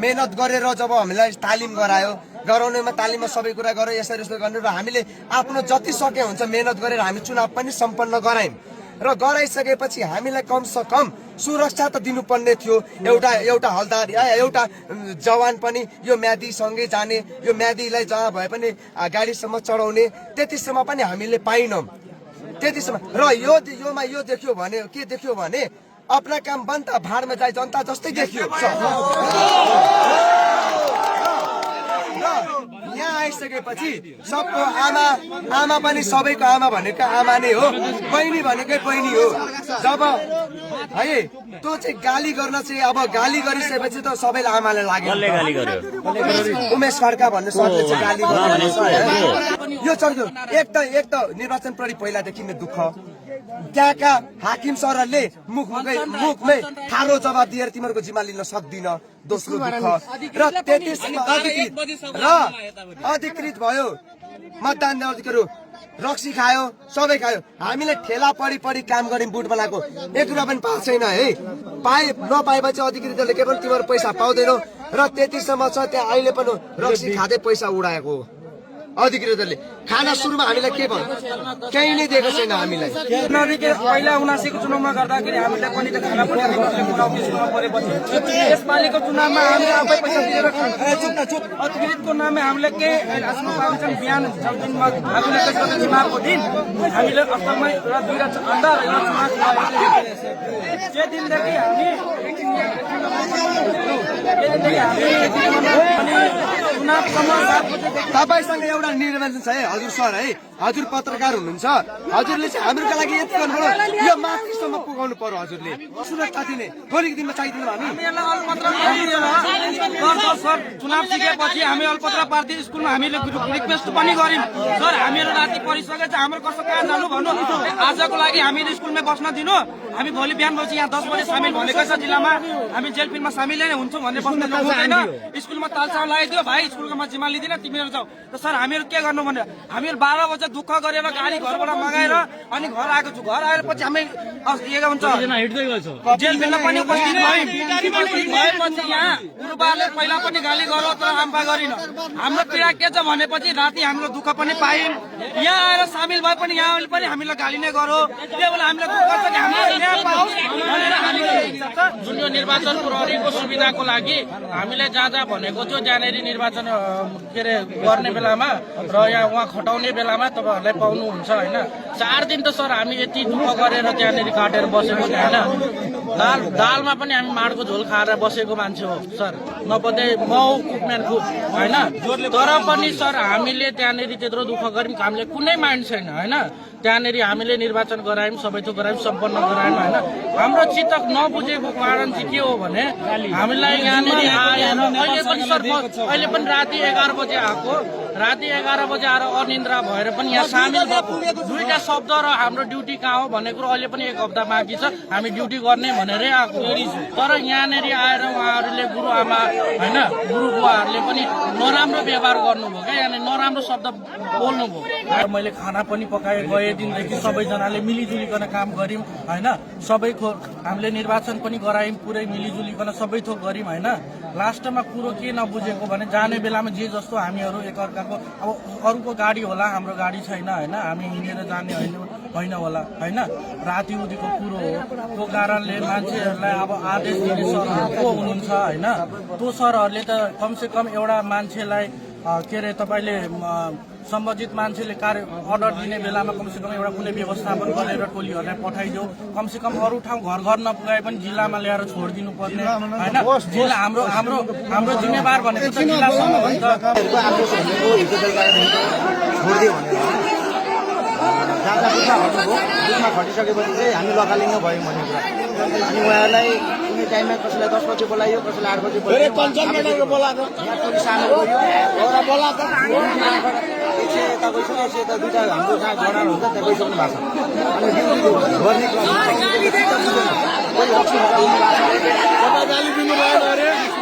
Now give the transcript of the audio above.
मेहनत गरेर जब हामीलाई तालिम गरायो गराउनेमा तालिममा सबै कुरा गऱ्यो यसरी यस्तो गर्ने र हामीले आफ्नो जति सके हुन्छ मेहनत गरेर हामी चुनाव पनि सम्पन्न गरायौं र गराइसकेपछि हामीलाई कम से कम सुरक्षा त दिनुपर्ने थियो एउटा हलदार या एउटा जवान पनि यो म्यादीसँगै जाने यो म्यादीलाई जहाँ भए पनि गाडीसम्म चढाउने त्यतिसम्म पनि हामीले पाइनौं त्यतिसम्म र योमा यो देख्यो भने के देख्यो भने अपना काम बनता भाडमा जाए जनता जस्तै देखियो यहाँ आइसकेपछि सबको आमा पनि सबैको आमा भनेको आमा नै हो बहिनी भनेकै बहिनी हो जब है त्यो चाहिँ गाली गर्न चाहिँ अब गाली गरिसकेपछि त सबैलाई आमाले लाग्यो उमेश खड्का भन्ने सरले चाहिँ गाली गर्नु यो चल्यो एक त निर्वाचन प्रहरी पहिलादेखि नै दुःख त्यहाँका हाकिम सरहरूले मुखमै ठाडो जवाब दिएर तिमीहरूको जिम्मा लिन सक्दिन दोस्रो दुःख र अधिकृत भयो मतदान अधिकारी रक्सी खायो सबै खायो हामीले ठेला पढी काम गर्यौं बुट बनाएको एक रुपैयाँ पनि पाएको छैन है नपाएपछि अधिकृतले के पनि तिम्रो पैसा पाउँदैनौ र त्यतिसम्म छ त्यहाँ अहिले पनि रक्सी खाँदै पैसा उडाएको अधिकृतले खाना सुरुमा हामीलाई के भन्यो केही नै दिएको छैन हामीलाई पहिला 79 को चुनावमा गर्दाखेरि हामीले पनि त खाना पनि परेपछि यसपालिको चुनावमा हामीले आफै पैसा दिएर अधिकृतको नाममा हामीले के आफ्नो पाउँछन् बिहान जम्दिनमा हामीले त्यसको चुनावको दिन हामीले अस्तमै र दुईटा अन्डा र यो दिनदेखि तपाईसँग एउटा निवेदन छ है हजुर सर है हजुर पत्रकार हुनुहुन्छ हजुरले चाहिँ हामीहरूको लागि यति गर्नु पर्यो यो माथिसम्म पुगाउनु पर्यो हजुरले सुरक्षा दिने भोलिको दिनमा चाहिँदैन सर चुनाव सिकेपछि हामी अल्पत्र पार्टी स्कुलमा हामीले रिक्वेस्ट पनि गर्यौं सर हामीहरू राति परिसकेपछि हाम्रो कसो कहाँ जानु भन्नु आजको लागि हामीले स्कुलमै बस्न दिनु हामी भोलि बिहान बजी यहाँ 10 बजे सामेल भनेको छ जिल्लामा हामी जेलफिल्डमा सामेल नै हुन्छौँ भन्ने बस्न दिनुहुँदैन स्कुलमा तालसाल लगाइदियो भाइ स्कुलको म जिम्मा लिदिन तिमीहरू जाऊ त सर हामीहरू के गर्नु भने हामीहरू 12 बजे दुःख गरेर गाडी घरबाट मगाएर अनि घर आएको छु घर आएर पछि हामी के हुन्छ जेलफिल्डमा पनि उपस्थित भएपछि यहाँ गुरुबाले पहिला पनि गाली गरौ तर आम्पा गरिन हाम्रो पीडा के छ भनेपछि राति हाम्रो दुःख पनि पायौं यहाँ आएर सामेल भए पनि यहाँ पनि हामीलाई गाली नै गरौ त्यो बेला हामीले दुःख छ कि हाम्रो न्याय पाओस् भनेर हामी जुन यो निर्वाचन प्रहरीको सुविधाको लागि हामीले जहाँ भनेको थियो जहाँनेर निर्वाचन के अरे गर्ने बेलामा र यहाँ उहाँ खटाउने बेलामा तपाईहरुलाई पाउनुहुन्छ हैन 4 दिन त सर हामी यति दुःख गरेर त्यहाँनेर काटेर बसेको हैन दालमा पनि हामी माडको झोल खाएर बसेको मान्छे हो सर नपदे मौ कुकम्यान खुब हैन तर पनि सर हामीले त्यहाँनेर त्यत्रो दुःख गर्यौं हामीले कुनै माइन्ड छैन हैन त्यहाँनेर हामीले निर्वाचन गरायौं सबै थोक गरायौं सम्पन्न गरायौं हैन हाम्रो चित्त नबुझेको कारण चाहिँ के हो भने हामीलाई यहाँनेर आएर अहिले पनि राति 11 बजे आएको राति 11 बजे आएर अनिन्द्रा भएर पनि यहाँ सामेल भएको दुईटा शब्द र हाम्रो ड्युटी कहाँ हो भन्ने कुरो अहिले पनि 1 हप्ता बाँकी छ हामी ड्युटी गर्ने भनेरै आएको तर यहाँनेर आएर उहाँहरूले गुरुआमा हैन गुरुबुवाहरूले पनि नराम्रो व्यवहार गर्नुभयो क्या यहाँ नराम्रो शब्द बोल्नुभयो मैले खाना पनि पकाए गए दिनदेखि सबैजनाले मिलिजुलिकन काम गर्यौं हैन सबैको हामीले निर्वाचन पनि गरायौं पुरै मिलिजुलिकन सबै थोक गर्यौं हैन लास्टमा कुरो के नबुझेको भने जाने बेलामा जे जस्तो हामीहरू एकअर्काको अब अरूको गाडी होला हाम्रो गाडी छैन हैन हामी हिँडेर जाने होइन होला हैन राति उदिको कुरो हो त्यो कारणले मान्छेहरूलाई अब आदेश दिने सरहरू को हुनुहुन्छ हैन त्यो सरहरूले त कमसे कम एउटा मान्छेलाई के अरे तपाईले सम्बन्धित मान्छेले कार्य अर्डर दिने बेलामा कमसे कम एउटा कुनै व्यवस्थापन गरेर टोलीहरूलाई पठाइदियो कमसे कम अरू ठाउँ घर घर नपुगाए पनि जिल्लामा ल्याएर छोडिदिनु पर्ने हैन जिल्ला हाम्रो जिम्मेवार भनेको त जिल्लासम्म हो नि त खटिसकेपछि चाहिँ हामी लकालिङ्ग भयौँ भन्ने कुरा अनि उहाँहरूलाई कुनै टाइममा कसैलाई 10 बजे बोलाइयो कसैलाई 8 बजे बोलाइयो यहाँ पुलिस सामेल गरियो एकछिन यता गइसक्यो एकछिन यता दुईवटा हाम्रो जहाँ जडान हुन्छ त्यहाँ गइसक्नु भएको छ अनि ड्युटी गर्ने क्रममा कोही रक्सी लगाउनु भएको छ गाली दिनु भयो अरे